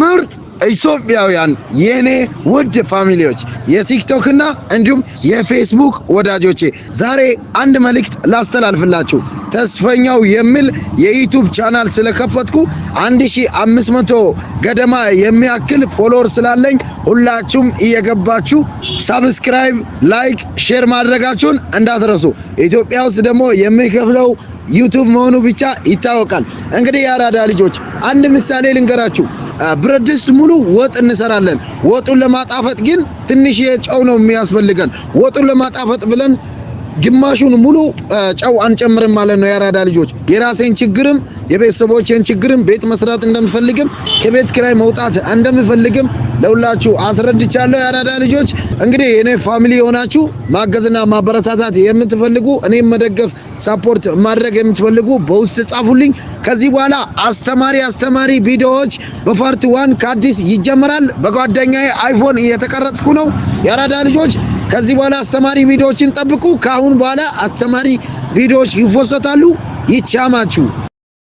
ምርጥ ኢትዮጵያውያን፣ የኔ ውድ family ዎች፣ የቲክቶክ እና እንዲሁም የፌስቡክ ወዳጆቼ፣ ዛሬ አንድ መልእክት ላስተላልፍላችሁ። ተስፈኛው የሚል የዩቱብ ቻናል ስለከፈትኩ 1500 ገደማ የሚያክል follower ስላለኝ ሁላችሁም እየገባችሁ subscribe፣ like፣ share ማድረጋችሁን እንዳትረሱ። ኢትዮጵያ ውስጥ ደግሞ የሚከፍለው ዩቱብ መሆኑ ብቻ ይታወቃል። እንግዲህ የአራዳ ልጆች፣ አንድ ምሳሌ ልንገራችሁ። ብረት ድስት ሙሉ ወጥ እንሰራለን። ወጡን ለማጣፈጥ ግን ትንሽ ጨው ነው የሚያስፈልገን። ወጡን ለማጣፈጥ ብለን ግማሹን ሙሉ ጨው አንጨምርም ማለት ነው። የአራዳ ልጆች፣ የራሴን ችግርም የቤተሰቦቼን ችግርም፣ ቤት መስራት እንደምፈልግም፣ ከቤት ኪራይ መውጣት እንደምፈልግም ለሁላችሁ አስረድቻለሁ። የአራዳ ልጆች፣ እንግዲህ የኔ family የሆናችሁ፣ ማገዝና ማበረታታት የምትፈልጉ፣ እኔም መደገፍ support ማድረግ የምትፈልጉ በውስጥ ጻፉልኝ። ከዚህ በኋላ አስተማሪ አስተማሪ ቪዲዮዎች በ part 1 ከአዲስ ይጀመራል። በጓደኛዬ አይፎን እየተቀረጽኩ ነው። የአራዳ ልጆች፣ ከዚህ በኋላ አስተማሪ ቪዲዮዎችን ጠብቁ። ከአሁን በኋላ አስተማሪ ቪዲዮዎች ይፖሰታሉ። ይቻማችሁ።